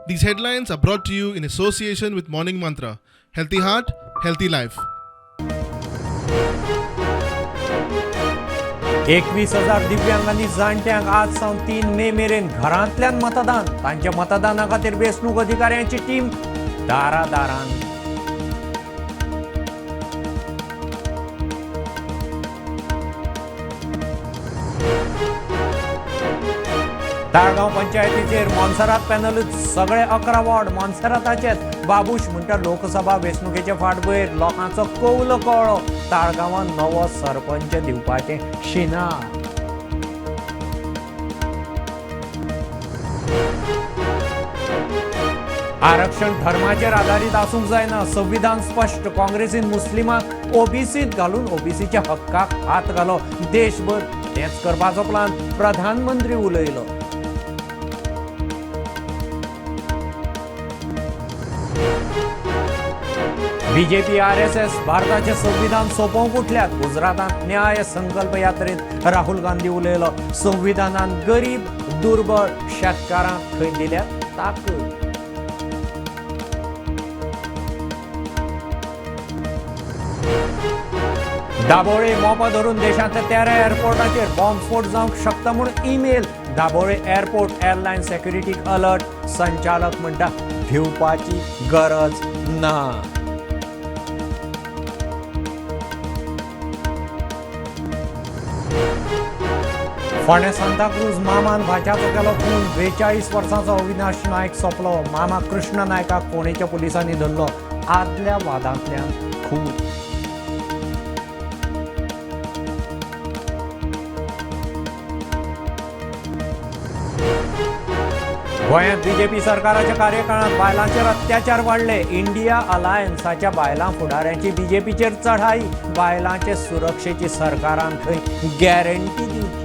These headlines are brought to you in association with Morning Mantra. Healthy heart, healthy life. 21,000 दिव्यांग आनी जाणट्यांक आज सावन 3 मे मेरेन घरांतल्यान मतदान. तांच्या मतदाना खातीर वेंचणूक अधिकाऱ्यांची टीम दारा दारान. ताळगांव पंचायतीचेर मोन्सेरात पॅनलूच सगळे 11 वॉर्ड मोन्सेराताचेच. बाबूश म्हणटा लोकसभा वेंचणुकेचे फाटभुंयेर लोकांचो कौल कळ्ळो. ताळगांवान नवो सरपंच दिवपाचें शिनार. आरक्षण धर्माचेर आदारीत आसूंक जायना, संविधान स्पश्ट. काँग्रेसीन मुस्लिमांक ओबीसीत घालून ओबीसीच्या हक्काक हात घालो. देशभर तेंच करपाचो प्लान, प्रधानमंत्री उलयलो. बीजेपी आरएसएस भारताचे संविधान सोंपोवंक उठल्यात. गुजरातांत न्याय संकल्प यात्रेत राहुल गांधी उलयलो. संविधानान गरीब दुर्बळ शेतकारांक खंय दिल्या ताकद. दाबोळे मोपा धरून देशांतल्या 13 एअरपोर्टाचेर बॉम्बस्फोट जावंक शकता म्हूण ईमेल. दाबोळे एअरपोर्ट एअरलायन सेक्युरिटीक अलर्ट. संचालक म्हणटा भिवपाची गरज ना. फोंडें सांताक्रूज मामान भाच्याचो केलो खून. 42 वर्सांचो अविनाश नायक सोंपलो. मामा कृष्ण नायकाक फोंडेच्या पुलिसांनी धरलो. आदल्या वादांतल्यान खून. गोंयांत बीजेपी सरकाराच्या कार्यकाळांत बायलांचेर अत्याचार वाडले. इंडिया अलायन्साच्या बायलां फुडाऱ्यांची बीजेपीचेर चढाई. बायलांचे सुरक्षेची सरकारान खंय गॅरंटी दिवची.